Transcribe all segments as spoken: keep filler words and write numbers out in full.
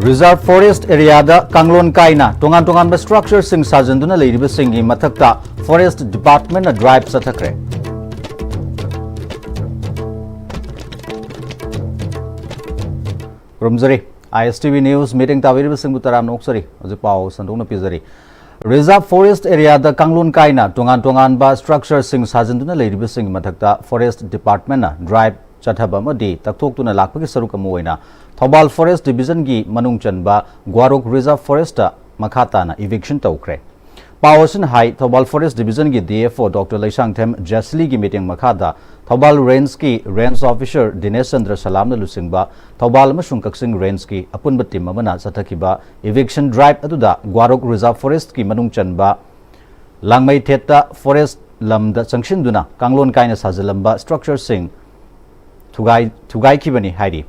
Reserve Forest Area ꯗ ꯀꯥꯡꯂꯣꯟ ꯀꯥꯏꯅ ꯇꯣꯉꯥꯟ ꯇꯣꯉꯥꯟꯕ structure ꯁꯤꯡ ꯁꯥꯖꯤꯟꯗꯨꯅ ꯂꯩꯔꯤꯕꯁꯤꯡꯒꯤ ꯃꯊꯛꯇ Forest Department ꯅ drive ꯆꯠꯊꯈ꯭ꯔꯦ꯫ ꯈꯨꯔꯨꯝꯖꯔꯤ꯫ I S T V News meeting ꯇꯥꯕꯤꯔꯤꯕꯁꯤꯡꯕꯨ ꯇꯔꯥꯝꯅ ꯑꯣꯛꯆꯔꯤ꯫ ꯍꯧꯖꯤꯛ ꯄꯥꯎ ꯁꯟꯗꯣꯛꯅ ꯄꯤꯖꯔꯤ꯫ Reserve Forest Area ꯗ ꯀꯥꯡꯂꯣꯟ ꯀꯥꯏꯅ ꯇꯣꯉꯥꯟ ꯇꯣꯉꯥꯟꯕ structure ꯁꯤꯡ ꯁꯥꯖꯤꯟꯗꯨꯅ ꯂꯩꯔꯤꯕꯁꯤꯡꯒꯤ ꯃꯊꯛꯇ Forest Department ꯅ drive ꯆꯠꯊꯕ ꯑꯃꯗꯤ ꯇꯛꯊꯣꯛꯇꯨꯅ ꯂꯥꯛꯄꯒꯤ ꯁꯔꯨꯛ ꯑꯃ ꯑꯣꯏꯅ ꯊꯧꯕꯥꯜ Forest Division ꯒꯤ ꯃꯅꯨꯡ ꯆꯟꯕ ꯒ꯭ꯋꯥꯔꯣꯛ Reserve Forest ꯇ ꯃꯈꯥ ꯇꯥꯅ eviction ꯇꯧꯈ꯭ꯔꯦ꯫ ꯄꯥꯎ ꯑꯁꯤꯅ ꯍꯥꯏ, ꯊꯧꯕꯥꯜ Forest Division ꯒꯤ D F O Doctor Leishangthem ꯖꯦꯁꯂꯤꯒꯤ ꯃꯤꯠꯌꯦꯡ ꯃꯈꯥꯗ ꯊꯧꯕꯥꯜ Range ꯀꯤ Range Officer ꯗꯤꯅꯦꯁ ꯆꯟꯗ꯭ꯔ ꯁꯂꯥꯝꯅ ꯂꯨꯆꯤꯡꯕ ꯊꯧꯕꯥꯜ ꯑꯃꯁꯨꯡ ꯀꯛꯆꯤꯡ Range ꯀꯤ ꯑꯄꯨꯟꯕ team ꯑꯃꯅ ꯆꯠꯊꯈꯤꯕ eviction drive ꯑꯗꯨꯗ ꯒ꯭ꯋꯥꯔꯣꯛ Reserve Forest ꯀꯤ ꯃꯅꯨꯡ ꯆꯟꯕ ꯂꯥꯡꯃꯩꯊꯦꯠꯇ forest ꯂꯝꯗ ꯆꯪꯁꯤꯟꯗꯨꯅ ꯀꯥꯡꯂꯣꯟ ꯀꯥꯏꯅ ꯁꯥꯖꯤꯜꯂꯝꯕ structure ꯁꯤꯡ ꯊꯨꯒꯥꯏ-, ꯊꯨꯒꯥꯏꯈꯤꯕꯅꯤ ꯍꯥꯏꯔꯤ꯫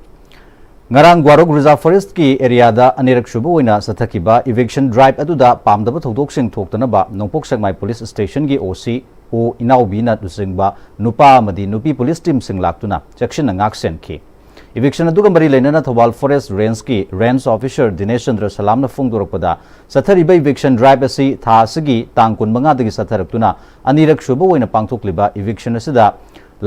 ꯉꯔꯥꯡ ꯒ꯭ꯋꯥꯔꯣꯛ Reserve Forest ꯀꯤ area ꯗ ꯑꯅꯤꯔꯛ ꯁꯨꯕ ꯑꯣꯏꯅ ꯆꯠꯊꯈꯤꯕ eviction drive ꯑꯗꯨꯗ ꯄꯥꯝꯗꯕ ꯊꯧꯗꯣꯛꯁꯤꯡ ꯊꯣꯛꯇꯅꯕ ꯅꯣꯡꯄꯣꯛ ꯁꯦꯛꯃꯥꯏ Police Station ꯒꯤ O C ꯑꯣ ꯏꯅꯥꯎꯕꯤꯅ ꯂꯨꯆꯤꯡꯕ ꯅꯨꯄꯥ ꯑꯃꯗꯤ ꯅꯨꯄꯤ police team ꯁꯤꯡ ꯂꯥꯛꯇꯨꯅ ꯆꯦꯛꯁꯤꯟꯅ ꯉꯥꯛ ꯁꯦꯟꯈꯤ꯫ Eviction ꯑꯗꯨꯒ ꯃꯔꯤ ꯂꯩꯅꯅ ꯊꯧꯕꯥꯜ Forest Range ꯀꯤ Range Officer ꯗꯤꯅꯦꯁ ꯆꯟꯗ꯭ꯔ ꯁꯂꯥꯝꯅ ꯐꯣꯡꯗꯣꯔꯛꯄꯗ, ꯆꯠꯊꯔꯤꯕ eviction drive ꯑꯁꯤ ꯊꯥ ꯑꯁꯤꯒꯤ ꯇꯥꯡ ꯀꯨꯟꯃꯉꯥꯗꯒꯤ ꯆꯠꯊꯔꯛꯇꯨꯅ ꯑꯅꯤꯔꯛ ꯁꯨꯕ ꯑꯣꯏꯅ ꯄꯥꯡꯊꯣꯛꯂꯤꯕ eviction ꯑꯁꯤꯗ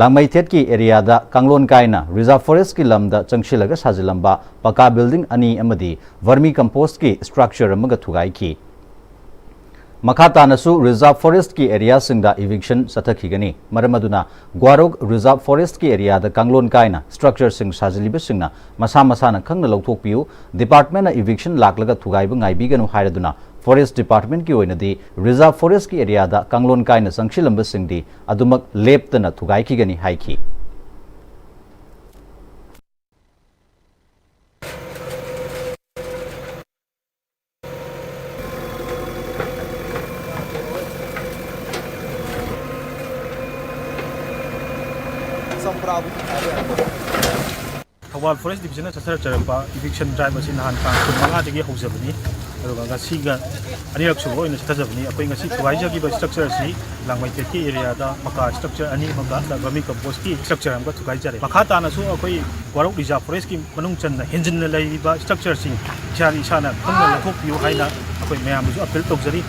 ꯂꯥꯡꯃꯩꯊꯦꯠꯀꯤ area ꯗ ꯀꯥꯡꯂꯣꯟ ꯀꯥꯏꯅ Reserve Forest ꯀꯤ ꯂꯝꯗ ꯆꯪꯁꯤꯜꯂꯒ ꯁꯥꯖꯤꯜꯂꯝꯕ ꯄꯀꯥ building ꯑꯅꯤ ꯑꯃꯗꯤ vermi compost ꯀꯤ structure ꯑꯃꯒ ꯊꯨꯒꯥꯏꯈꯤ꯫ ꯃꯈꯥ ꯇꯥꯅꯁꯨ Reserve Forest ꯀꯤ area ꯁꯤꯡꯗ eviction ꯆꯠꯊꯈꯤꯒꯅꯤ꯫ ꯃꯔꯝ ꯑꯗꯨꯅ ꯒ꯭ꯋꯥꯔꯣꯛ Reserve Forest ꯀꯤ area ꯗ ꯀꯥꯡꯂꯣꯟ ꯀꯥꯏꯅ structure ꯁꯤꯡ ꯁꯥꯖꯤꯜꯂꯤꯕꯁꯤꯡꯅ ꯃꯁꯥ ꯃꯁꯥꯅ ꯈꯪꯅ ꯂꯧꯊꯣꯛꯄꯤꯌꯨ꯫ Department ꯅ eviction ꯂꯥꯛꯂꯒ ꯊꯨꯒꯥꯏꯕ ꯉꯥꯏꯕꯤꯒꯅꯨ ꯍꯥꯏꯔꯗꯨꯅ Forest Department ꯀꯤ ꯑꯣꯏꯅꯗꯤ Reserve Forest ꯀꯤ area ꯗ ꯀꯥꯡꯂꯣꯟ ꯀꯥꯏꯅ ꯆꯪꯁꯤꯜꯂꯝꯕꯁꯤꯡꯗꯤ ꯑꯗꯨꯃꯛ ꯂꯦꯞꯇꯅ ꯊꯨꯒꯥꯏꯈꯤꯒꯅꯤ ꯍꯥꯏꯈꯤ꯫ ꯊꯧꯕꯥꯜ Forest Division ꯅ ꯆꯠꯊꯔꯛꯆꯔꯛꯄ eviction drive ꯑꯁꯤ ꯅꯍꯥꯟ ꯇꯥꯡ ꯀꯨꯟꯃꯉꯥꯗꯒꯤ ꯍꯧꯖꯕꯅꯤ꯫ ꯑꯗꯨꯒ ꯉꯁꯤꯒ ꯑꯅꯤꯔꯛ ꯁꯨꯕ ꯑꯣꯏꯅ ꯆꯠꯊꯖꯕꯅꯤ꯫ ꯑꯩꯈꯣꯏ ꯉꯁꯤ ꯊꯨꯒꯥꯏꯖꯈꯤꯕ structure ꯑꯁꯤ ꯂꯥꯡꯃꯩꯊꯦꯠꯀꯤ area ꯗ ꯄꯀꯥ structure ꯑꯅꯤ ꯑꯃꯒ vermi compost ꯀꯤ structure ꯑꯃꯒ ꯊꯨꯒꯥꯏꯖꯔꯦ꯫ ꯃꯈꯥ ꯇꯥꯅꯁꯨ ꯑꯩꯈꯣꯏ ꯋꯥꯔꯣꯛ reserve forest ꯀꯤ ꯃꯅꯨꯡ ꯆꯟꯅ ꯍꯦꯟꯖꯤꯟꯅ ꯂꯩꯔꯤꯕ structure ꯁꯤꯡ ꯏꯁꯥꯅ ꯏꯁꯥꯅ ꯈꯪꯅ ꯂꯧꯊꯣꯛꯄꯤꯌꯨ ꯍꯥꯏꯅ ꯑꯩꯈꯣꯏ ꯃꯌꯥꯝꯗꯁꯨ appeal ꯇꯧꯖꯔꯤ꯫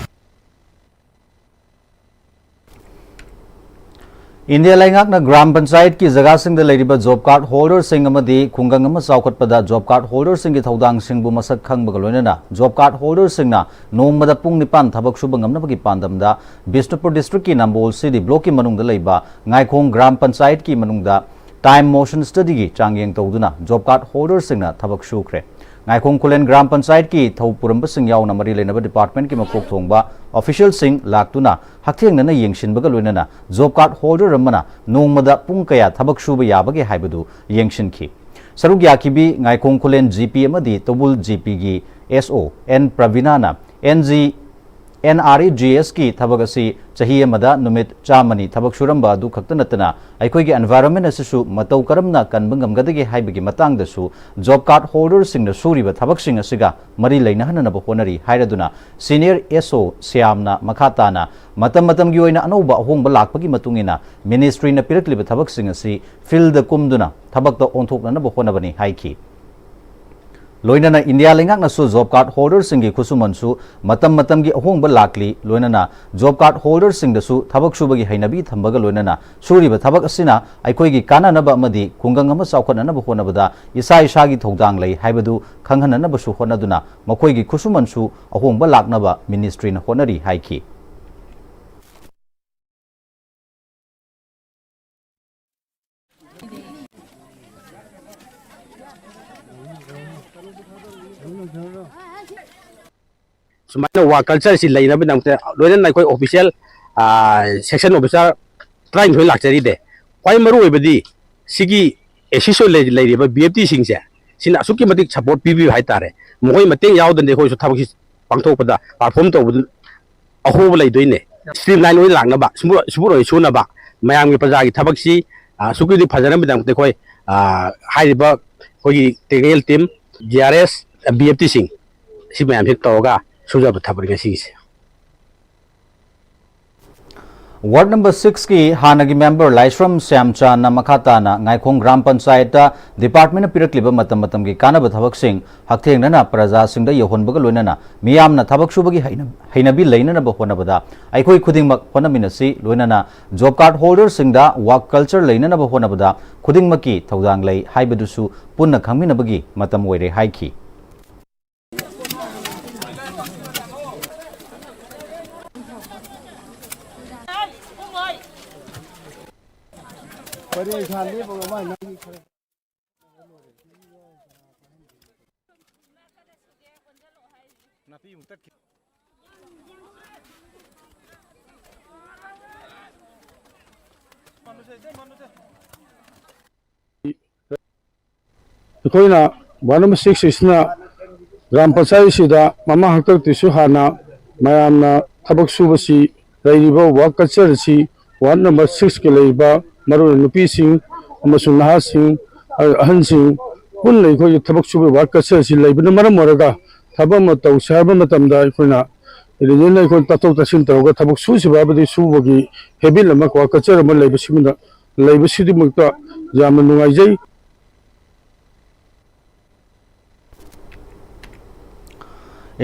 ꯏꯟꯗꯤꯌꯥ ꯂꯩꯉꯥꯛꯅ ꯒ꯭ꯔꯥꯝ ꯄꯟꯆꯥꯌꯠꯀꯤ ꯖꯒꯥꯁꯤꯡꯗ ꯂꯩꯔꯤꯕ job card holder ꯁꯤꯡ ꯑꯃꯗꯤ ꯈꯨꯡꯒꯪ ꯑꯃ ꯆꯥꯎꯈꯠꯄꯗ job card holder ꯁꯤꯡꯒꯤ ꯊꯧꯗꯥꯡꯁꯤꯡꯕꯨ ꯃꯁꯛ ꯈꯪꯕꯒ ꯂꯣꯏꯅꯅ job card holder ꯁꯤꯡꯅ ꯅꯣꯡꯃꯗ ꯄꯨꯡ ꯅꯤꯄꯥꯟ ꯊꯕꯛ ꯁꯨꯕ ꯉꯝꯅꯕꯒꯤ ꯄꯥꯟꯗꯝꯗ ꯕꯤꯁꯅꯨꯄꯨꯔ district ꯀꯤ ꯅꯝꯕꯣꯜ C D block ꯀꯤ ꯃꯅꯨꯡꯗ ꯂꯩꯕ ꯉꯥꯏꯈꯣꯡ ꯒ꯭ꯔꯥꯝ ꯄꯟꯆꯥꯌꯠꯀꯤ ꯃꯅꯨꯡꯗ time motion study ꯒꯤ ꯆꯥꯡꯌꯦꯡ ꯇꯧꯗꯨꯅ job card holder ꯁꯤꯡꯅ ꯊꯕꯛ ꯁꯨꯈ꯭ꯔꯦ꯫ ꯉꯥꯏꯈꯣꯡ ꯈꯨꯂꯦꯟ ꯒ꯭ꯔꯥꯝ ꯄꯟꯆꯥꯌꯠꯀꯤ ꯊꯧ ꯄꯨꯔꯝꯕꯁꯤꯡ ꯌꯥꯎꯅ ꯃꯔꯤ ꯂꯩꯅꯕ department ꯀꯤ ꯃꯀꯣꯛ ꯊꯣꯡꯕ official ꯁꯤꯡ ꯂꯥꯛꯇꯨꯅ ꯍꯛꯊꯦꯡꯅꯅ ꯌꯦꯡꯁꯤꯟꯕꯒ ꯂꯣꯏꯅꯅ job card holder ꯑꯃꯅ ꯅꯣꯡꯃꯗ ꯄꯨꯡ ꯀꯌꯥ ꯊꯕꯛ ꯁꯨꯕ ꯌꯥꯕꯒꯦ ꯍꯥꯏꯕꯗꯨ ꯌꯦꯡꯁꯤꯟꯈꯤ꯫ ꯁꯔꯨꯛ ꯌꯥꯈꯤꯕꯤ ꯉꯥꯏꯈꯣꯡ ꯈꯨꯂꯦꯟ G P ꯑꯃꯗꯤ ꯇꯧꯕꯨꯜ G P ꯒꯤ S O N ꯄ꯭ꯔꯕꯤꯅꯥꯅ N G N R E G S ꯀꯤ ꯊꯕꯛ ꯑꯁꯤ ꯆꯍꯤ ꯑꯃꯗ ꯅꯨꯃꯤꯠ ꯆꯥꯝꯃꯅꯤ ꯊꯕꯛ ꯁꯨꯔꯝꯕ ꯑꯗꯨ ꯈꯛꯇ ꯅꯠꯇꯅ ꯑꯩꯈꯣꯏꯒꯤ environment ꯑꯁꯤꯁꯨ ꯃꯇꯧ ꯀꯔꯝꯅ ꯀꯟꯕ ꯉꯝꯒꯗꯒꯦ ꯍꯥꯏꯕꯒꯤ ꯃꯇꯥꯡꯗꯁꯨ job card holder ꯁꯤꯡꯅ ꯁꯨꯔꯤꯕ ꯊꯕꯛꯁꯤꯡ ꯑꯁꯤꯒ ꯃꯔꯤ ꯂꯩꯅꯍꯟꯅꯅꯕ ꯍꯣꯠꯅꯔꯤ ꯍꯥꯏꯔꯗꯨꯅ senior S O ꯁ꯭ꯌꯥꯝꯅ ꯃꯈꯥ ꯇꯥꯅ ꯃꯇꯝ ꯃꯇꯝꯒꯤ ꯑꯣꯏꯅ ꯑꯅꯧꯕ ꯑꯍꯣꯡꯕ ꯂꯥꯛꯄꯒꯤ ꯃꯇꯨꯡ ꯏꯟꯅ ministry ꯅ ꯄꯤꯔꯛꯂꯤꯕ ꯊꯕꯛꯁꯤꯡ ꯑꯁꯤ field ꯗ ꯀꯨꯝꯗꯨꯅ ꯊꯕꯛꯇ ꯑꯣꯟꯊꯣꯛꯅꯅꯕ ꯍꯣꯠꯅꯕꯅꯤ ꯍꯥꯏꯈꯤ꯫ ꯂꯣꯏꯅꯅ ꯏꯟꯗꯤꯌꯥ ꯂꯩꯉꯥꯛꯅꯁꯨ job card holder ꯁꯤꯡꯒꯤ ꯈꯨꯠꯁꯨꯃꯟꯁꯨ ꯃꯇꯝ ꯃꯇꯝꯒꯤ ꯑꯍꯣꯡꯕ ꯂꯥꯛꯂꯤ꯫ ꯂꯣꯏꯅꯅ job card holder ꯁꯤꯡꯗꯁꯨ ꯊꯕꯛ ꯁꯨꯕꯒꯤ ꯍꯩꯅꯕꯤ ꯊꯝꯕꯒ ꯂꯣꯏꯅꯅ ꯁꯨꯔꯤꯕ ꯊꯕꯛ ꯑꯁꯤꯅ ꯑꯩꯈꯣꯏꯒꯤ ꯀꯥꯟꯅꯅꯕ ꯑꯃꯗꯤ ꯈꯨꯡꯒꯪ ꯑꯃ ꯆꯥꯎꯈꯠꯅꯅꯕ ꯍꯣꯠꯅꯕꯗ ꯏꯁꯥ ꯏꯁꯥꯒꯤ ꯊꯧꯗꯥꯡ ꯂꯩ ꯍꯥꯏꯕꯗꯨ ꯈꯪꯍꯟꯅꯅꯕꯁꯨ ꯍꯣꯠꯅꯗꯨꯅ ꯃꯈꯣꯏꯒꯤ ꯈꯨꯠꯁꯨꯃꯟꯁꯨ ꯑꯍꯣꯡꯕ ꯂꯥꯛꯅꯕ ministry ꯅ ꯍꯣꯠꯅꯔꯤ ꯍꯥꯏꯈꯤ꯫ ꯁꯨꯃꯥꯏꯅ work culture ꯁꯤ ꯂꯩꯅꯕꯒꯤꯗꯃꯛꯇ ꯂꯣꯏꯅꯅ ꯑꯩꯈꯣꯏ official, ꯑꯥ, section officer ꯇꯔꯥꯅꯤꯊꯣꯏ ꯂꯥꯛꯆꯔꯤꯗꯦ꯫ ꯈ꯭ꯋꯥꯏ ꯃꯔꯨ ꯑꯣꯏꯕꯗꯤ ꯁꯤꯒꯤ S C ꯁꯣꯏ ꯂꯩ-, ꯂꯩꯔꯤꯕ B F T ꯁꯤꯡꯁꯦ, ꯁꯤꯅ ꯑꯁꯨꯛꯀꯤ ꯃꯇꯤꯛ support ꯄꯤꯕꯤꯕ ꯍꯥꯏꯇꯥꯔꯦ꯫ ꯃꯈꯣꯏ ꯃꯇꯦꯡ ꯌꯥꯎꯗꯅꯗꯤ ꯑꯩꯈꯣꯏꯁꯨ ꯊꯕꯛꯁꯤ ꯄꯥꯡꯊꯣꯛꯄꯗ, perform ꯇꯧꯕꯗ ꯑꯍꯣꯕ ꯂꯩꯗꯣꯏꯅꯦ꯫ Streamline ꯑꯣꯏꯅ ꯂꯥꯛꯅꯕ, ꯁꯨꯝꯕꯨ-, ꯁꯨꯝꯕꯨꯔꯣꯏ ꯁꯨꯅꯕ, ꯃꯌꯥꯝꯒꯤ ꯄ꯭ꯔꯖꯥꯒꯤ ꯊꯕꯛꯁꯤ, ꯑ, ꯑꯁꯨꯛꯀꯤ ꯃꯇꯤꯛ ꯐꯖꯅꯕꯒꯤꯗꯃꯛꯇ ꯑꯩꯈꯣꯏ, ꯑ, ꯍꯥꯏꯔꯤꯕ ꯑꯩꯈꯣꯏꯒꯤ technical team, G R S, B F T ꯁꯤꯡ, ꯁꯤ ꯃꯌꯥꯝꯁꯤ ꯇꯧꯔꯒ ꯁꯨꯖꯕ ꯊꯕꯛꯅꯤ ꯉꯁꯤꯒꯤꯁꯦ꯫ Ward number six ꯀꯤ ꯍꯥꯟꯅꯒꯤ member ꯂꯥꯏꯁ꯭ꯔꯝ ꯁ꯭ꯌꯥꯝꯆꯥꯟꯅ ꯃꯈꯥ ꯇꯥꯅ ꯉꯥꯏꯈꯣꯡ ꯒ꯭ꯔꯥꯝ ꯄꯟꯆꯥꯌꯠꯇ department ꯅ ꯄꯤꯔꯛꯂꯤꯕ ꯃꯇꯝ ꯃꯇꯝꯒꯤ ꯀꯥꯟꯅꯕ ꯊꯕꯛꯁꯤꯡ ꯍꯛꯊꯦꯡꯅꯅ ꯄ꯭ꯔꯖꯥꯁꯤꯡꯗ ꯌꯧꯍꯟꯕꯒ ꯂꯣꯏꯅꯅ ꯃꯤꯌꯥꯝꯅ ꯊꯕꯛ ꯁꯨꯕꯒꯤ ꯍꯩꯅ-, ꯍꯩꯅꯕꯤ ꯂꯩꯅꯅꯕ ꯍꯣꯠꯅꯕꯗ ꯑꯩꯈꯣꯏ ꯈꯨꯗꯤꯡꯃꯛ ꯍꯣꯠꯅꯃꯤꯟꯅꯁꯤ, ꯂꯣꯏꯅꯅ job card holder ꯁꯤꯡꯗ work culture ꯂꯩꯅꯅꯕ ꯍꯣꯠꯅꯕꯗ ꯈꯨꯗꯤꯡꯃꯛꯀꯤ ꯊꯧꯗꯥꯡ ꯂꯩ ꯍꯥꯏꯕꯗꯨꯁꯨ ꯄꯨꯟꯅ ꯈꯪꯃꯤꯟꯅꯕꯒꯤ ꯃꯇꯝ ꯑꯣꯏꯔꯦ ꯍꯥꯏꯈꯤ꯫ ꯑꯩꯈꯣꯏꯅ ꯋꯥꯔꯗ ꯅꯝꯕꯔ ꯁꯤꯛꯁ ꯑꯁꯤꯅ ꯒ꯭ꯔꯥꯝ ꯄꯟꯆꯥꯌꯠꯁꯤꯗ ꯃꯃꯥꯡ ꯍꯥꯛꯇꯛꯇꯁꯨ ꯍꯥꯟꯅ ꯃꯌꯥꯝꯅ ꯊꯕꯛ ꯁꯨꯕꯁꯤ ꯂꯩꯔꯤꯕ ꯋꯥꯔꯛ ꯀꯜꯆꯔ ꯑꯁꯤ ꯋꯥꯔꯗ ꯅꯝꯕꯔ ꯁꯤꯛꯁꯀꯤ ꯂꯩꯔꯤꯕ ꯃꯔꯨꯑꯣꯏꯅ ꯅꯨꯄꯤꯁꯤꯡ ꯑꯃꯁꯨꯡ ꯅꯍꯥꯁꯤꯡ, ꯑꯍꯜꯁꯤꯡ ꯄꯨꯟꯅ ꯑꯩꯈꯣꯏꯒꯤ ꯊꯕꯛ ꯁꯨꯕꯒꯤ ꯋꯥꯔꯛ ꯀꯜꯆꯔ ꯑꯁꯤ ꯂꯩꯕꯅ ꯃꯔꯝ ꯑꯣꯏꯔꯒ ꯊꯕꯛ ꯑꯃ ꯇꯧꯁꯦ ꯍꯥꯏꯕ ꯃꯇꯝꯗ ꯑꯩꯈꯣꯏꯅ ꯔꯤꯂꯤꯖꯟꯗ ꯑꯩꯈꯣꯏ ꯇꯥꯊꯣꯛ ꯇꯥꯁꯤꯟ ꯇꯧꯔꯒ ꯊꯕꯛ ꯁꯨꯁꯤꯕ ꯍꯥꯏꯕꯗꯤ ꯁꯨꯕꯒꯤ ꯍꯦꯕꯤꯠ ꯑꯃ ꯋꯥꯔꯛ ꯀꯜꯆꯔ ꯑꯃ ꯂꯩꯕꯁꯤꯃꯅ ꯂꯩꯕꯁꯤꯗꯃꯛꯇ ꯌꯥꯝꯅ ꯅꯨꯡꯉꯥꯏꯖꯩ꯫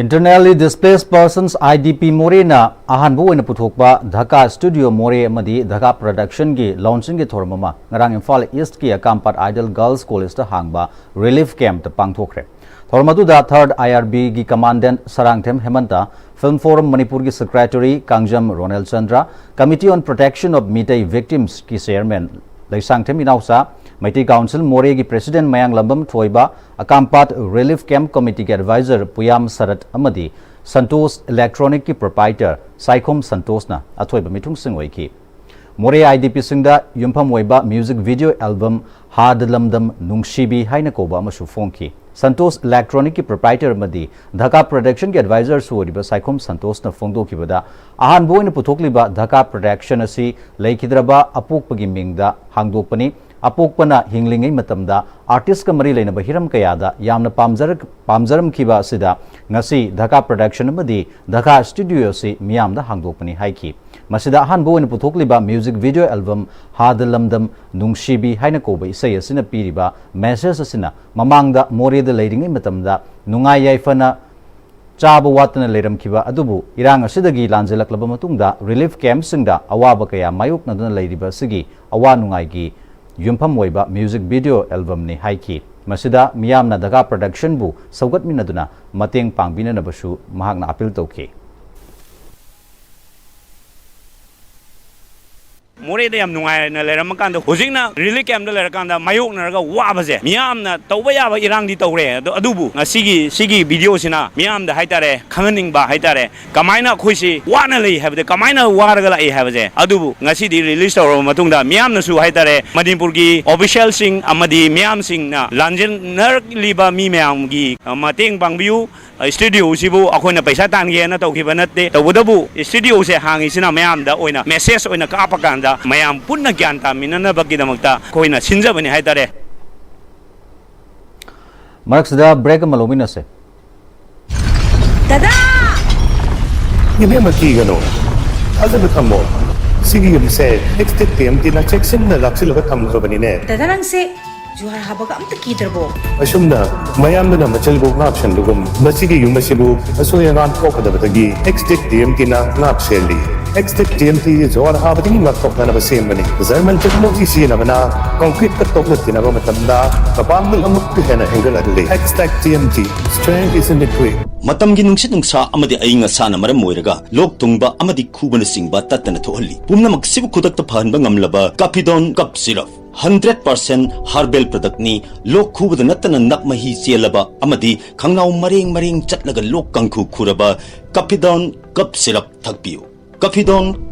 Internally Displaced Persons, I D P, ꯃꯣꯔꯦꯅ ꯑꯍꯥꯟꯕ ꯑꯣꯏꯅ ꯄꯨꯊꯣꯛꯄ ꯙꯀꯥ Studio ꯃꯣꯔꯦ ꯑꯃꯗꯤ ꯙꯀꯥ Production ꯒꯤ launching ꯒꯤ ꯊꯧꯔꯝ ꯑꯃ ꯉꯔꯥꯡ ꯏꯝꯐꯥꯜ East ꯀꯤ ꯑꯀꯥꯝꯄꯥꯠ Ideal Girls College ꯇ ꯍꯥꯡꯕ relief camp ꯇ ꯄꯥꯡꯊꯣꯛꯈ꯭ꯔꯦ꯫ ꯊꯧꯔꯝ ꯑꯗꯨꯗ Third I R B ꯒꯤ Commandant ꯁꯔꯥꯡꯊꯦꯝ ꯍꯦꯃꯟꯇ, Film Forum ꯃꯅꯤꯄꯨꯔꯒꯤ Secretary Kangjam Ronel Chandra, Committee on Protection of Meitei Victims ꯀꯤ Chairman ꯂꯩꯁꯥꯡꯊꯦꯝ ꯏꯅꯥꯎꯆꯥ, Meitei Council ꯃꯣꯔꯦꯒꯤ President ꯃꯌꯥꯡꯂꯝꯕꯝ ꯊꯣꯏꯕ, ꯑꯀꯥꯝꯄꯥꯠ Relief Camp Committee ꯒꯤ Advisor ꯄꯨꯌꯥꯝ ꯁꯔꯠ ꯑꯃꯗꯤ ꯁꯟꯇꯣꯁ Electronic ꯀꯤ Proprietor ꯁꯥꯏꯈꯣꯝ ꯁꯟꯇꯣꯁꯅ ꯑꯊꯣꯏꯕ ꯃꯤꯊꯨꯡꯁꯤꯡ ꯑꯣꯏꯈꯤ꯫ ꯃꯣꯔꯦ I D P ꯁꯤꯡꯗ ꯌꯨꯝꯐꯝ ꯑꯣꯏꯕ music video album ꯍꯥꯗ ꯂꯝꯗꯝ ꯅꯨꯡꯁꯤꯕꯤ ꯍꯥꯏꯅ ꯀꯧꯕ ꯑꯃꯁꯨ ꯐꯣꯡꯈꯤ꯫ ꯁꯟꯇꯣꯁ Electronic ꯀꯤ Proprietor ꯑꯃꯗꯤ ꯙꯀꯥ Production ꯒꯤ Advisor ꯁꯨ ꯑꯣꯏꯔꯤꯕ ꯁꯥꯏꯈꯣꯝ ꯁꯟꯇꯣꯁꯅ ꯐꯣꯡꯗꯣꯛꯈꯤꯕꯗ, ꯑꯍꯥꯟꯕ ꯑꯣꯏꯅ ꯄꯨꯊꯣꯛꯂꯤꯕ ꯙꯀꯥ Production ꯑꯁꯤ ꯂꯩꯈꯤꯗ꯭ꯔꯕ ꯑꯄꯣꯛꯄꯒꯤ ꯃꯤꯡꯗ ꯍꯥꯡꯗꯣꯛꯄꯅꯤ꯫ ꯑꯄꯣꯛꯄꯅ ꯍꯤꯡꯂꯤꯉꯩ ꯃꯇꯝꯗ ꯑꯥꯔꯇꯤꯁꯀ ꯃꯔꯤ ꯂꯩꯅꯕ ꯍꯤꯔꯝ ꯀꯌꯥꯗ ꯌꯥꯝꯅ ꯄꯥꯝꯖꯔꯛ-, ꯄꯥꯝꯖꯔꯝꯈꯤꯕ ꯑꯁꯤꯗ ꯉꯁꯤ ꯙꯀꯥ ꯄ꯭ꯔꯗꯛꯁꯟ ꯑꯃꯗꯤ ꯙꯀꯥ ꯁ꯭ꯇꯨꯗꯤꯑꯣ ꯑꯁꯤ ꯃꯤꯌꯥꯝꯗ ꯍꯥꯡꯗꯣꯛꯄꯅꯤ ꯍꯥꯏꯈꯤ꯫ ꯃꯁꯤꯗ ꯑꯍꯥꯟꯕ ꯑꯣꯏꯅ ꯄꯨꯊꯣꯛꯂꯤꯕ ꯃ꯭ꯌꯨꯖꯤꯛ ꯚꯤꯗꯤꯑꯣ ꯑꯦꯜꯕꯝ ꯍꯥꯗ ꯂꯝꯗꯝ ꯅꯨꯡꯁꯤꯕꯤ ꯍꯥꯏꯅ ꯀꯧꯕ ꯏꯁꯩ ꯑꯁꯤꯅ ꯄꯤꯔꯤꯕ ꯃꯦꯁꯦꯖ ꯑꯁꯤꯅ ꯃꯃꯥꯡꯗ ꯃꯣꯔꯦꯗ ꯂꯩꯔꯤꯉꯩ ꯃꯇꯝꯗ ꯅꯨꯡꯉꯥꯏ ꯌꯥꯏꯐꯅ ꯆꯥꯕ ꯋꯥꯠꯇꯅ ꯂꯩꯔꯝꯈꯤꯕ ꯑꯗꯨꯕꯨ ꯏꯔꯥꯡ ꯑꯁꯤꯗꯒꯤ ꯂꯥꯟꯖꯦꯜꯂꯛꯂꯕ ꯃꯇꯨꯡꯗ ꯔꯤꯂꯤꯐ ꯀꯦꯝꯞꯁꯤꯡꯗ ꯑꯋꯥꯕ ꯀꯌꯥ ꯃꯥꯌꯣꯛꯅꯗꯨꯅ ꯂꯩꯔꯤꯕ ꯑꯁꯤꯒꯤ ꯑꯋꯥ ꯅꯨꯡꯉꯥꯏꯒꯤ ꯌꯨꯝꯐꯝ ꯑꯣꯏꯕ ꯃ꯭ꯌꯨꯖꯤꯛ ꯚꯤꯗꯤꯑꯣ ꯑꯦꯜꯕꯝꯅꯤ ꯍꯥꯏꯈꯤ꯫ ꯃꯁꯤꯗ ꯃꯤꯌꯥꯝꯅ ꯙꯀꯥ ꯄ꯭ꯔꯗꯛꯁꯟꯕꯨ ꯁꯧꯒꯠꯃꯤꯟꯅꯗꯨꯅ ꯃꯇꯦꯡ ꯄꯥꯡꯕꯤꯅꯅꯕꯁꯨ ꯃꯍꯥꯛꯅ ꯑꯄꯤꯜ ꯇꯧꯈꯤ꯫ ꯃꯣꯔꯦꯗ ꯌꯥꯝ ꯅꯨꯡꯉꯥꯏꯅ ꯂꯩꯔꯝꯃꯀꯥꯟꯗ ꯍꯧꯖꯤꯛꯅ ꯔꯤꯂꯤꯐ ꯀꯦꯝꯞꯇ ꯂꯩꯔꯀꯥꯟꯗ ꯃꯥꯌꯣꯛꯅꯔꯒ ꯋꯥꯕꯁꯦ ꯃꯤꯌꯥꯝꯅ ꯇꯧꯕ ꯌꯥꯕ ꯏꯔꯥꯡꯗꯤ ꯇꯧꯔꯦ꯫ ꯑꯗꯣ ꯑꯗꯨꯕꯨ ꯉꯁꯤꯒꯤ ꯁꯤꯒꯤ ꯚꯤꯗꯤꯑꯣꯁꯤꯅ ꯃꯤꯌꯥꯝꯗ ꯍꯥꯏꯇꯥꯔꯦ ꯈꯪꯍꯟꯅꯤꯡꯕ ꯍꯥꯏꯇꯥꯔꯦ, ꯀꯃꯥꯏꯅ ꯑꯩꯈꯣꯏꯁꯤ ꯋꯥꯅ ꯂꯩ ꯍꯥꯏꯕꯗꯤ, ꯀꯃꯥꯏꯅ ꯋꯥꯔꯒ ꯂꯥꯛꯏ ꯍꯥꯏꯕꯁꯦ꯫ ꯑꯗꯨꯕꯨ ꯉꯁꯤꯗꯤ ꯔꯤꯂꯤꯁ ꯇꯧꯔꯕ ꯃꯇꯨꯡꯗ ꯃꯤꯌꯥꯝꯅꯁꯨ ꯍꯥꯏꯇꯥꯔꯦ ꯃꯅꯤꯄꯨꯔꯒꯤ ꯑꯣꯐꯤꯁꯤꯌꯦꯜꯁꯤꯡ ꯑꯃꯗꯤ ꯃꯤꯌꯥꯝꯁꯤꯡꯅ ꯂꯥꯟꯖꯦꯟꯅꯔꯛꯂꯤꯕ ꯃꯤ ꯃꯌꯥꯝꯒꯤ, ꯑ, ꯃꯇꯦꯡ ꯄꯥꯡꯕꯤꯌꯨ꯫ ꯁ꯭ꯇꯨꯗꯤꯑꯣꯁꯤꯕꯨ ꯑꯩꯈꯣꯏꯅ ꯄꯩꯁꯥ ꯇꯥꯟꯒꯦꯅ ꯇꯧꯈꯤꯕ ꯅꯠꯇꯦ꯫ ꯇꯧꯕꯇꯕꯨ ꯁ꯭ꯇꯨꯗꯤꯑꯣꯁꯦ ꯍꯥꯡꯉꯤꯁꯤꯅ ꯃꯌꯥꯝꯗ ꯑꯣꯏꯅ ꯃꯦꯁꯦꯖ ꯑꯣꯏꯅ ꯀꯥꯞꯄ ꯀꯥꯟꯗ ꯃꯌꯥꯝ ꯄꯨꯟꯅ ꯒ꯭ꯌꯥꯟ ꯇꯥꯃꯤꯟꯅꯅꯕꯒꯤꯗꯃꯛꯇ ꯑꯩꯈꯣꯏꯅ ꯁꯤꯟꯖꯕꯅꯤ ꯍꯥꯏꯇꯥꯔꯦ꯫ ꯃꯔꯛꯁꯤꯗ ꯕ꯭ꯔꯦꯛ ꯑꯃ ꯂꯧꯃꯤꯟꯅꯁꯦ꯫ ꯗꯗꯥ! ꯏꯕꯦꯝꯃ, ꯀꯤꯒꯅꯨ꯫ ꯊꯥꯖꯕ ꯊꯝꯃꯣ꯫ ꯁꯤꯒꯤ ꯌꯨꯝꯁꯦ ꯑꯦꯛꯁꯇꯦꯛ ꯇꯤ ꯑꯦꯝ ꯇꯤꯅ ꯆꯦꯛꯁꯤꯟꯅ ꯂꯥꯛꯁꯤꯜꯂꯒ ꯊꯝꯈ꯭ꯔꯕꯅꯤꯅꯦ꯫ ꯗꯗꯥ, ꯅꯪꯁꯦ ꯖꯨꯍꯥꯔ ꯍꯥꯕꯒ ꯑꯝꯇ ꯀꯤꯗ꯭ꯔꯕꯣ? ꯑꯁꯨꯝꯅ ꯃꯌꯥꯝꯗꯨꯅ ꯃꯆꯜꯕꯨ ꯉꯥꯛ ꯁꯦꯟꯕꯒꯨꯝ ꯃꯁꯤꯒꯤ ꯌꯨꯝ ꯑꯁꯤꯕꯨ ꯑꯁꯣꯏ ꯑꯉꯥꯝ ꯊꯣꯛꯀꯗꯕꯗꯒꯤ ꯑꯦꯛꯁꯇꯦꯛ ꯇꯤ ꯑꯦꯝ ꯇꯤꯅ ꯉꯥꯛ ꯁꯦꯜꯂꯤ꯫ ꯑꯦꯛꯁꯇꯦꯛ ꯇꯤ ꯑꯦꯝ ꯇꯤ ꯖꯨꯍꯥꯔ ꯍꯥꯕꯗꯒꯤ ꯉꯥꯛꯊꯣꯛꯅꯅꯕ ꯁꯦꯝꯕꯅꯤ꯫ ꯖꯔꯃꯟ ꯇꯦꯛꯅꯣꯂꯣꯖꯤ ꯁꯤꯖꯤꯟꯅꯕꯅ ꯀꯪꯀ꯭ꯔꯤꯠꯇ ꯇꯣꯛꯅ ꯇꯤꯟꯅꯕ ꯃꯇꯝꯗ ꯃꯄꯥꯡꯒꯜ ꯑꯃꯨꯛꯀ ꯍꯦꯟꯅ ꯍꯦꯟꯒꯠꯍꯜꯂꯤ꯫ Xtech T M T, strength is in the grit. ꯃꯇꯝꯒꯤ ꯅꯨꯡꯁꯤꯠ ꯅꯨꯡꯁꯥ ꯑꯃꯗꯤ ꯑꯏꯪ ꯑꯁꯥꯅ ꯃꯔꯝ ꯑꯣꯏꯔꯒ ꯂꯣꯛ ꯊꯨꯡꯕ ꯑꯃꯗꯤ ꯈꯨꯕꯅꯆꯤꯡꯕ ꯇꯠꯇꯅ ꯊꯣꯛꯍꯜꯂꯤ꯫ ꯄꯨꯝꯅꯃꯛꯁꯤꯕꯨ ꯈꯨꯗꯛꯇ ꯐꯍꯟꯕ ꯉꯝꯂꯕ Kafidon cough syrup. Hundred percent herbal ꯄ꯭ꯔꯗꯛꯅꯤ꯫ ꯂꯣꯛ ꯈꯨꯕꯗ ꯅꯠꯇꯅ ꯅꯞ ꯃꯍꯤ ꯆꯦꯜꯂꯕ ꯑꯃꯗꯤ ꯈꯪꯅꯥꯎ ꯃꯔꯦꯡ ꯃꯔꯦꯡ ꯆꯠꯂꯒ ꯂꯣꯛ ꯀꯥꯡꯈꯨ ꯈꯨꯔꯕ ꯀꯥꯐꯤꯗꯣꯟ ꯀꯞ ꯁꯤꯔꯞ ꯊꯛꯄꯤꯌꯨ꯫ Kafidon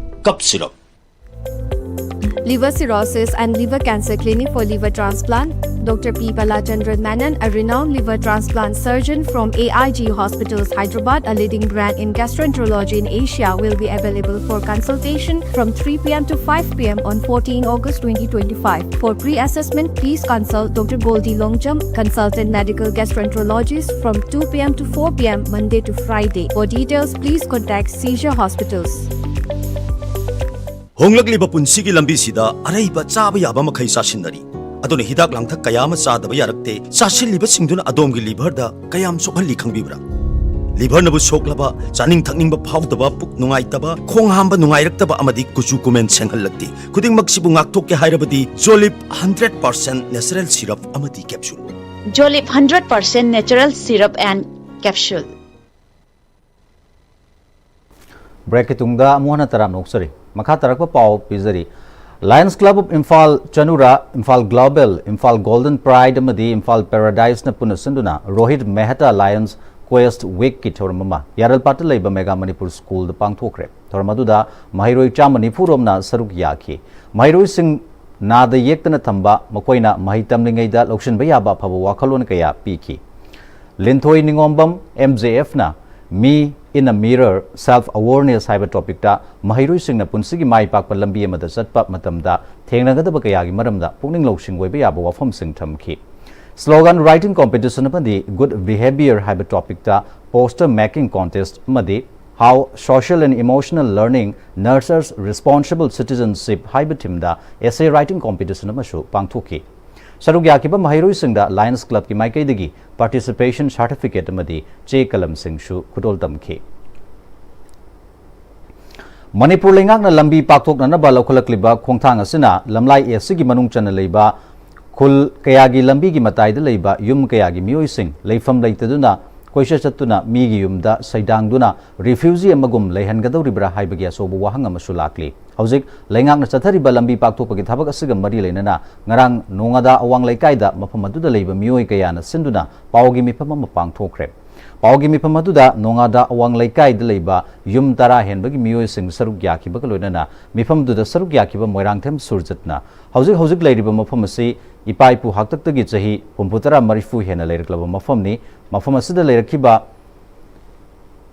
cough syrup. Liver Cirrhosis and Liver Cancer Clinic for Liver Transplant. Doctor P Balachandran Menon, a renowned liver transplant surgeon from A I G Hospitals, Hyderabad, a leading brand in gastroenterology in Asia, will be available for consultation from three p m to five p m on fourteen August twenty twenty-five. For pre-assessment, please consult Doctor Goldie Longjam, consultant medical gastroenterologist, from two p m to four p m Monday to Friday. For details, please contact Seizure Hospitals. ꯍꯣꯡꯂꯛꯂꯤꯕ ꯄꯨꯟꯁꯤꯒꯤ ꯂꯝꯕꯤꯁꯤꯗ ꯑꯔꯩꯕ ꯆꯥꯕ ꯌꯥꯕ ꯃꯈꯩ ꯆꯥꯁꯤꯟꯅꯔꯤ꯫ ꯑꯗꯨꯅ ꯍꯤꯗꯥꯛ ꯂꯥꯡꯊꯛ ꯀꯌꯥ ꯑꯃ ꯆꯥꯗꯕ ꯌꯥꯔꯛꯇꯦ꯫ ꯆꯥꯁꯤꯜꯂꯤꯕꯁꯤꯡꯗꯨꯅ ꯑꯗꯣꯝꯒꯤ ꯂꯤꯚꯔꯗ ꯀꯌꯥꯝ ꯁꯣꯛꯍꯜꯂꯤ ꯈꯪꯕꯤꯕ꯭ꯔꯥ? ꯂꯤꯚꯔꯅꯕꯨ ꯁꯣꯛꯂꯕ, ꯆꯥꯅꯤꯡ ꯊꯛꯅꯤꯡꯕ ꯐꯥꯎꯗꯕ, ꯄꯨꯛ ꯅꯨꯡꯉꯥꯏꯇꯕ, ꯈꯣꯡ ꯍꯥꯝꯕ ꯅꯨꯡꯉꯥꯏꯔꯛꯇꯕ ꯑꯃꯗꯤ ꯀꯨꯆꯨ ꯀꯨꯃꯦꯟ ꯁꯦꯡꯍꯜꯂꯛꯇꯦ꯫ ꯈꯨꯗꯤꯡꯃꯛꯁꯤꯕꯨ ꯉꯥꯛꯊꯣꯛꯀꯦ ꯍꯥꯏꯔꯕꯗꯤ Jolip hundred percent natural syrup ꯑꯃꯗꯤ capsule꯫ Jolip hundred percent natural syrup and capsule. ꯕ꯭ꯔꯦꯛꯀꯤ ꯇꯨꯡꯗ ꯑꯃꯨꯛ ꯍꯟꯅ ꯇꯔꯥꯝꯅ ꯑꯣꯛꯆꯔꯤ꯫ ꯃꯈꯥ ꯇꯥꯔꯛꯄ ꯄꯥꯎ ꯄꯤꯖꯔꯤ꯫ Lions Club of Imphal, Chanura, Imphal global, Imphal golden pride ꯑꯃꯗꯤ ꯏꯝꯐꯥꯜ ꯄꯦꯔꯥꯗꯥꯏꯁꯅ ꯄꯨꯟꯅ ꯁꯤꯟꯗꯨꯅ ꯔꯣꯍꯤꯠ ꯃꯦꯍꯇꯥ ꯂꯥꯌꯟꯁ ꯀ꯭ꯋꯦꯁꯠ ꯋꯤꯛꯀꯤ ꯊꯧꯔꯝ ꯑꯃ ꯌꯥꯔꯜꯄꯥꯠꯇ ꯂꯩꯕ ꯃꯦꯒꯥ ꯃꯅꯤꯄꯨꯔ ꯁ꯭ꯀꯨꯜꯗ ꯄꯥꯡꯊꯣꯛꯈ꯭ꯔꯦ꯫ ꯊꯧꯔꯝ ꯑꯗꯨꯗ ꯃꯍꯩꯔꯣꯏ ꯆꯥꯝꯃ ꯅꯤꯐꯨ ꯔꯣꯝꯅ ꯁꯔꯨꯛ ꯌꯥꯈꯤ꯫ ꯃꯍꯩꯔꯣꯏꯁꯤꯡ ꯅꯥꯗ ꯌꯦꯛꯇꯅ ꯊꯝꯕ, ꯃꯈꯣꯏꯅ ꯃꯍꯩ ꯇꯝꯂꯤꯉꯩꯗ ꯂꯧꯁꯤꯟꯕ ꯌꯥꯕ ꯑꯐꯕ ꯋꯥꯈꯜꯂꯣꯟ ꯀꯌꯥ ꯄꯤꯈꯤ꯫ ꯂꯤꯟꯊꯣꯏ ꯅꯤꯉꯣꯝꯕꯝ, ꯑꯦꯝ ꯖꯦ ꯑꯦꯐꯅ ꯃꯤ ꯏꯟ ꯑ ꯃꯤꯔꯔ, ꯁꯦꯜꯐ ꯑꯋꯦꯔꯅꯦꯁ ꯍꯥꯏꯕ ꯇꯣꯄꯤꯛꯇ ꯃꯍꯩꯔꯣꯏꯁꯤꯡꯅ ꯄꯨꯟꯁꯤꯒꯤ ꯃꯥꯏ ꯄꯥꯛꯄ ꯂꯝꯕꯤ ꯑꯃꯗ ꯆꯠꯄ ꯃꯇꯝꯗ ꯊꯦꯡꯅꯒꯗꯕ ꯀꯌꯥꯒꯤ ꯃꯔꯝꯗ ꯄꯨꯛꯅꯤꯡ ꯂꯧꯁꯤꯡ ꯑꯣꯏꯕ ꯌꯥꯕ ꯋꯥꯐꯝꯁꯤꯡ ꯊꯝꯈꯤ꯫ ꯁ꯭ꯂꯣꯒꯥꯟ ꯔꯥꯏꯇꯤꯡ ꯀꯣꯝꯄꯤꯇꯤꯁꯟ ꯑꯃꯗꯤ ꯒꯨꯗ ꯕꯤꯍꯦꯕꯤꯌꯔ ꯍꯥꯏꯕ ꯇꯣꯄꯤꯛꯇ ꯄꯣꯁꯇꯔ ꯃꯦꯀꯤꯡ ꯀꯣꯟꯇꯦꯁꯠ ꯑꯃꯗꯤ How Social and Emotional Learning Nurtures Responsible Citizenship ꯍꯥꯏꯕ ꯊꯤꯝꯗ ꯑꯦꯁꯦ ꯔꯥꯏꯇꯤꯡ ꯀꯣꯝꯄꯤꯇꯤꯁꯟ ꯑꯃꯁꯨ ꯄꯥꯡꯊꯣꯛꯈꯤ꯫ ꯁꯔꯨꯛ ꯌꯥꯈꯤꯕ ꯃꯍꯩꯔꯣꯏꯁꯤꯡꯗ ꯂꯥꯌꯟꯁ ꯀ꯭ꯂꯕꯀꯤ ꯃꯥꯏꯀꯩꯗꯒꯤ ꯄꯥꯔꯇꯤꯁꯤꯄꯦꯁꯟ ꯁꯥꯔꯇꯤꯐꯤꯀꯦꯠ ꯑꯃꯗꯤ ꯆꯦ ꯀꯂꯝꯁꯤꯡꯁꯨ ꯈꯨꯗꯣꯜ ꯇꯝꯈꯤ꯫ ꯃꯅꯤꯄꯨꯔ ꯂꯩꯉꯥꯛꯅ ꯂꯝꯕꯤ ꯄꯥꯛꯊꯣꯛꯅꯅꯕ ꯂꯧꯈꯠꯂꯛꯂꯤꯕ ꯈꯣꯡꯊꯥꯡ ꯑꯁꯤꯅ ꯂꯝꯂꯥꯏ ꯑꯦꯁꯤꯒꯤ ꯃꯅꯨꯡ ꯆꯟꯅ ꯂꯩꯕ ꯈꯨꯜ ꯀꯌꯥꯒꯤ ꯂꯝꯕꯤꯒꯤ ꯃꯇꯥꯏꯗ ꯂꯩꯕ ꯌꯨꯝ ꯀꯌꯥꯒꯤ ꯃꯤꯑꯣꯏꯁꯤꯡ ꯂꯩꯐꯝ ꯂꯩꯇꯗꯨꯅ ꯀꯣꯏꯆꯠ ꯆꯠꯇꯨꯅ ꯃꯤꯒꯤ ꯌꯨꯝꯗ ꯁꯩꯗꯥꯡꯗꯨꯅ ꯔꯤꯐ꯭ꯌꯨꯖꯤ ꯑꯃꯒꯨꯝ ꯂꯩꯍꯟꯒꯗꯧꯔꯤꯕ꯭ꯔꯥ ꯍꯥꯏꯕꯒꯤ ꯑꯆꯧꯕ ꯋꯥꯍꯪ ꯑꯃꯁꯨ ꯂꯥꯛꯂꯤ꯫ ꯍꯧꯖꯤꯛ ꯂꯩꯉꯥꯛꯅ ꯆꯠꯊꯔꯤꯕ ꯂꯝꯕꯤ ꯄꯥꯛꯊꯣꯛꯄꯒꯤ ꯊꯕꯛ ꯑꯁꯤꯒ ꯃꯔꯤ ꯂꯩꯅꯅ ꯉꯔꯥꯡ ꯅꯣꯉꯥꯗꯥ ꯑꯋꯥꯡ ꯂꯩꯀꯥꯏꯗ ꯃꯐꯝ ꯑꯗꯨꯗ ꯂꯩꯕ ꯃꯤꯑꯣꯏ ꯀꯌꯥꯅ ꯁꯤꯟꯗꯨꯅ ꯄꯥꯎꯒꯤ ꯃꯤꯐꯝ ꯑꯃ ꯄꯥꯡꯊꯣꯛꯈ꯭ꯔꯦ꯫ ꯄꯥꯎꯒꯤ ꯃꯤꯐꯝ ꯑꯗꯨꯗ ꯅꯣꯉꯥꯗꯥ ꯑꯋꯥꯡ ꯂꯩꯀꯥꯏꯗ ꯂꯩꯕ ꯌꯨꯝ ꯇꯔꯥ ꯍꯦꯟꯕꯒꯤ ꯃꯤꯑꯣꯏꯁꯤꯡ ꯁꯔꯨꯛ ꯌꯥꯈꯤꯕꯒ ꯂꯣꯏꯅꯅ ꯃꯤꯐꯝꯗꯨꯗ ꯁꯔꯨꯛ ꯌꯥꯈꯤꯕ ꯃꯣꯏꯔꯥꯡꯊꯦꯝ ꯁꯨꯔꯖꯤꯠꯅ ꯍꯧꯖꯤꯛ ꯍꯧꯖꯤꯛ ꯂꯩꯔꯤꯕ ꯃꯐꯝ ꯑꯁꯤ ꯏꯄꯥ ꯏꯄꯨ ꯍꯥꯛꯇꯛꯇꯒꯤ ꯆꯍꯤ ꯍꯨꯝꯐꯨ ꯇꯔꯥ ꯃꯔꯤꯐꯨ ꯍꯦꯟꯅ ꯂꯩꯔꯛꯂꯕ ꯃꯐꯝꯅꯤ꯫ ꯃꯐꯝ ꯑꯁꯤꯗ ꯂꯩꯔꯛꯈꯤꯕ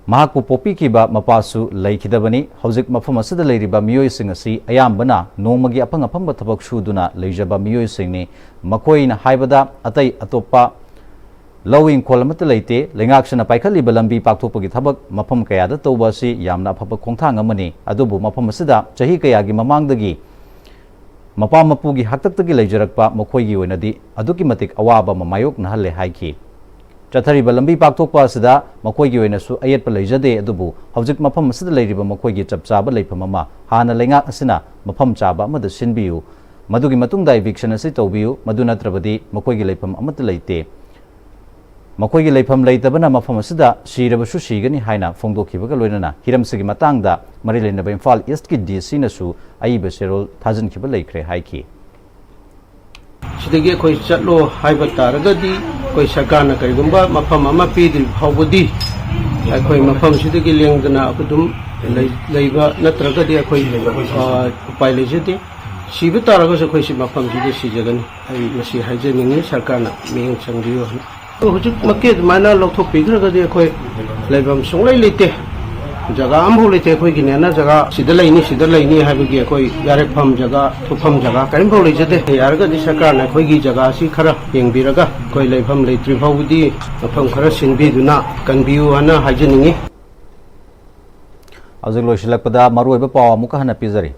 ꯃꯍꯥꯛꯄꯨ ꯄꯣꯛꯄꯤꯈꯤꯕ ꯃꯄꯥꯁꯨ ꯂꯩꯈꯤꯗꯕꯅꯤ꯫ ꯍꯧꯖꯤꯛ ꯃꯐꯝ ꯑꯁꯤꯗ ꯂꯩꯔꯤꯕ ꯃꯤꯑꯣꯏꯁꯤꯡ ꯑꯁꯤ ꯑꯌꯥꯝꯕꯅ ꯅꯣꯡꯃꯒꯤ ꯑꯐꯪ ꯑꯐꯪꯕ ꯊꯕꯛ ꯁꯨꯗꯨꯅ ꯂꯩꯖꯕ ꯃꯤꯑꯣꯏꯁꯤꯡꯅꯤ꯫ ꯃꯈꯣꯏꯅ ꯍꯥꯏꯕꯗ ꯑꯇꯩ ꯑꯇꯣꯞꯄ ꯂꯧ ꯏꯪꯈꯣꯜ ꯑꯃꯠꯇ ꯂꯩꯇꯦ꯫ ꯂꯩꯉꯥꯛꯁꯤꯅ ꯄꯥꯏꯈꯠꯂꯤꯕ ꯂꯝꯕꯤ ꯄꯥꯛꯊꯣꯛꯄꯒꯤ ꯊꯕꯛ ꯃꯐꯝ ꯀꯌꯥꯗ ꯇꯧꯕ ꯑꯁꯤ ꯌꯥꯝꯅ ꯑꯐꯕ ꯈꯣꯡꯊꯥꯡ ꯑꯃꯅꯤ꯫ ꯑꯗꯨꯕꯨ ꯃꯐꯝ ꯑꯁꯤꯗ ꯆꯍꯤ ꯀꯌꯥꯒꯤ ꯃꯃꯥꯡꯗꯒꯤ ꯃꯄꯥ ꯃꯄꯨꯒꯤ ꯍꯥꯛꯇꯛꯇꯒꯤ ꯂꯩꯖꯔꯛꯄ ꯃꯈꯣꯏꯒꯤ ꯑꯣꯏꯅꯗꯤ ꯑꯗꯨꯛꯀꯤ ꯃꯇꯤꯛ ꯑꯋꯥꯕ ꯑꯃ ꯃꯥꯌꯣꯛꯅꯍꯜꯂꯦ ꯍꯥꯏꯈꯤ꯫ ꯆꯠꯊꯔꯤꯕ ꯂꯝꯕꯤ ꯄꯥꯛꯊꯣꯛꯄ ꯑꯁꯤꯗ ꯃꯈꯣꯏꯒꯤ ꯑꯣꯏꯅꯁꯨ ꯑꯌꯦꯠꯄ ꯂꯩꯖꯗꯦ, ꯑꯗꯨꯕꯨ ꯍꯧꯖꯤꯛ ꯃꯐꯝ ꯑꯁꯤꯗ ꯂꯩꯔꯤꯕ ꯃꯈꯣꯏꯒꯤ ꯆꯞ ꯆꯥꯕ ꯂꯩꯐꯝ ꯑꯃ ꯍꯥꯟꯅ ꯂꯩꯉꯥꯛ ꯑꯁꯤꯅ ꯃꯐꯝ ꯆꯥꯕ ꯑꯃꯗ ꯁꯤꯟꯕꯤꯌꯨ, ꯃꯗꯨꯒꯤ ꯃꯇꯨꯡꯗ eviction ꯑꯁꯤ ꯇꯧꯕꯤꯌꯨ, ꯃꯗꯨ ꯅꯠꯇ꯭ꯔꯕꯗꯤ ꯃꯈꯣꯏꯒꯤ ꯂꯩꯐꯝ ꯑꯃꯠꯇ ꯂꯩꯇꯦ꯫ ꯃꯈꯣꯏꯒꯤ ꯂꯩꯐꯝ ꯂꯩꯇꯕꯅ ꯃꯐꯝ ꯑꯁꯤꯗ ꯁꯤꯔꯕꯁꯨ ꯁꯤꯒꯅꯤ ꯍꯥꯏꯅ ꯐꯣꯡꯗꯣꯛꯈꯤꯕꯒ ꯂꯣꯏꯅꯅ ꯍꯤꯔꯝꯁꯤꯒꯤ ꯃꯇꯥꯡꯗ ꯃꯔꯤ ꯂꯩꯅꯕ ꯏꯝꯐꯥꯜ ꯏꯁ꯭ꯠꯀꯤ ꯗꯤ ꯁꯤꯅꯁꯨ ꯑꯏꯕ ꯆꯦꯔꯣꯜ ꯊꯥꯖꯤꯟꯈꯤꯕ ꯂꯩꯈ꯭ꯔꯦ ꯍꯥꯏꯈꯤ꯫ ꯁꯤꯗꯒꯤ ꯑꯩꯈꯣꯏ ꯆꯠꯂꯣ ꯍꯥꯏꯕ ꯇꯥꯔꯒꯗꯤ, ꯑꯩꯈꯣꯏ ꯁꯔꯀꯥꯔꯅ ꯀꯔꯤꯒꯨꯝꯕ ꯃꯐꯝ ꯑꯃ ꯄꯤꯗ꯭ꯔꯤ ꯐꯥꯎꯕꯗꯤ ꯑꯩꯈꯣꯏ ꯃꯐꯝꯁꯤꯗꯒꯤ ꯂꯦꯡꯗꯅ ꯑꯗꯨꯝ ꯂꯩ-, ꯂꯩꯕ ꯅꯠꯇ꯭ꯔꯒꯗꯤ ꯑꯩꯈꯣꯏ, ꯑ, ꯎꯄꯥꯏ ꯂꯩꯖꯗꯦ꯫ ꯁꯤꯕ ꯇꯥꯔꯒꯁꯨ ꯑꯩꯈꯣꯏ ꯁꯤ ꯃꯐꯝꯁꯤꯗ ꯁꯤꯖꯒꯅꯤ꯫ ꯑꯩ ꯃꯁꯤ ꯍꯥꯏꯖꯅꯤꯡꯉꯤ, ꯁꯔꯀꯥꯔꯅ ꯃꯤꯠꯌꯦꯡ ꯆꯪꯕꯤꯌꯨ ꯍꯥꯏꯅ꯫ ꯑꯗꯣ ꯍꯧꯖꯤꯛꯃꯛꯀꯤ ꯑꯗꯨꯃꯥꯏꯅ ꯂꯧꯊꯣꯛꯄꯤꯈ꯭ꯔꯒꯗꯤ ꯑꯩꯈꯣꯏ ꯂꯩꯐꯝ ꯁꯨꯡꯂꯩ ꯂꯩꯇꯦ, ꯖꯒꯥ ꯑꯃꯐꯥꯎ ꯂꯩꯇꯦ꯫ ꯑꯩꯈꯣꯏꯒꯤꯅꯦꯅ ꯖꯒꯥ ꯁꯤꯗ ꯂꯩꯅꯤ, ꯁꯤꯗ ꯂꯩꯅꯤ ꯍꯥꯏꯕꯒꯤ ꯑꯩꯈꯣꯏ ꯌꯥꯔꯦꯛꯐꯝ ꯖꯒꯥ, ꯊꯣꯛꯐꯝ ꯖꯒꯥ ꯀꯔꯤꯝꯐꯥꯎ ꯂꯩꯖꯗꯦ꯫ ꯌꯥꯔꯒꯗꯤ ꯁꯔꯀꯥꯔꯅ ꯑꯩꯈꯣꯏꯒꯤ ꯖꯒꯥꯁꯤ ꯈꯔ ꯌꯦꯡꯕꯤꯔꯒ ꯑꯩꯈꯣꯏ ꯂꯩꯐꯝ ꯂꯩꯇ꯭ꯔꯤ ꯐꯥꯎꯕꯗꯤ ꯃꯐꯝ ꯈꯔ ꯁꯤꯟꯕꯤꯗꯨꯅ ꯀꯟꯕꯤꯌꯨ ꯍꯥꯏꯅ ꯍꯥꯏꯖꯅꯤꯡꯉꯤ꯫ ꯍꯧꯖꯤꯛ ꯂꯣꯏꯁꯤꯜꯂꯛꯄꯗ ꯃꯔꯨꯑꯣꯏꯕ ꯄꯥꯎ ꯑꯃꯨꯛꯀ ꯍꯟꯅ ꯄꯤꯖꯔꯤ꯫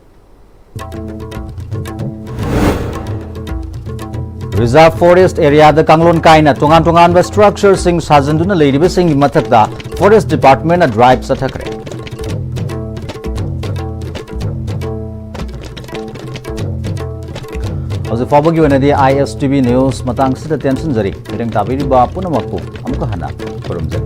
Reserve Forest areaꯗ ꯀꯥꯡꯂꯣꯟ ꯀꯥꯏꯅ ꯇꯣꯉꯥꯟ ꯇꯣꯉꯥꯟꯕ structureꯁꯤꯡ ꯁꯥꯖꯤꯟꯗꯨꯅ ꯂꯩꯔꯤꯕꯁꯤꯡꯒꯤ ꯃꯊꯛꯇ Forest Departmentꯅ drive ꯆꯠꯊꯈ꯭ꯔꯦ꯫ ꯍꯧꯖꯤꯛ ꯐꯥꯎꯕꯒꯤ ꯑꯣꯏꯅꯗꯤ I S T V news ꯃꯇꯥꯡꯁꯤꯗ ꯇꯦꯟꯁꯤꯟꯖꯔꯤ꯫ ꯃꯤꯠꯌꯦꯡ ꯇꯥꯕꯤꯔꯤꯕ ꯄꯨꯝꯅꯃꯛꯄꯨ ꯑꯃꯨꯛꯀ ꯍꯟꯅ ꯈꯨꯔꯨꯝꯖꯔꯤ꯫